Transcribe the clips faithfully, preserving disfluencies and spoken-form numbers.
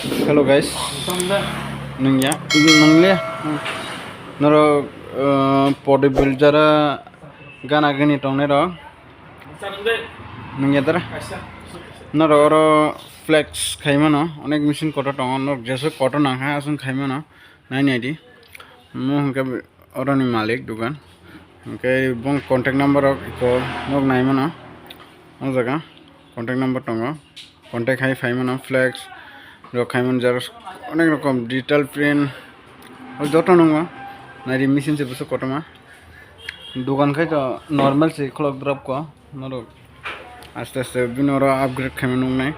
Hello guys, nungya, nungle, norok, uh, podi biljara gana gini tongnai rok, nungya dara, norok oro flex khaimano, onek machine kotor tongo, norok jesu kotor nangkha aswng khaimano, nai nai di, mo hwnkhe oroni malik dugan, hwnkhe bong contact number rok iko nok naimano, o jaga contact number tongo. Contact hai phai mano, flex rok khai mano, xerox onek rokom, digital print o joto nungo. Naidi machine se bwswk kotorma. Dugan khai to normal se khulok drop ko norok aste aste bini oro upgrade khaima nuknai.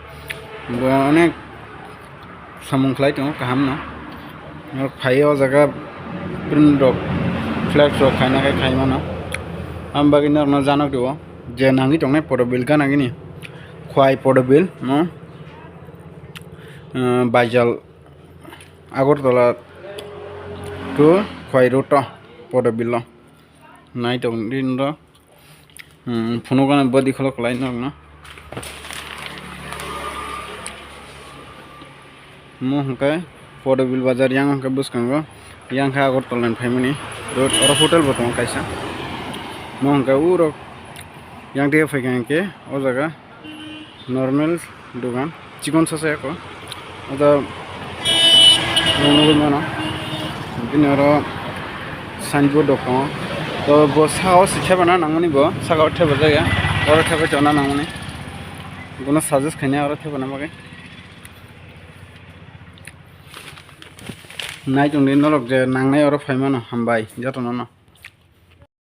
Bo onek samung khlai tongo kaham no. Norok phai o jaga print rok, flex rok khaina khai khai mano. Am bagwi norokno janok rio je nangwi tongnai photo bill gana gini. Khwai photo bill no, uh, Baijal Agartala to Khwai road o photo bill o. Nai tong di noro. Hmm, phunuk gana body khulok khlai norokno. Mo hwnkhe Podobil bazar yang hwnkhe bwskango, yang khe Agartala ni phaimani road, oro hotel bo tongo kaisa. Mo hwnkhe urok yang tei phaikha hwnkhe o jaga normal dogan, chikon sacha eko. O jaga nugwi mano, bini oro signboard rok tongo. To bo saka o se thepana nangmani bo, saka o thepajak ya, oro thepai tongna nangmani. Bono suggest khainai oro thepana bagwi. Nai tongdi norok je nangnai oro phai mano, hambai jotono no.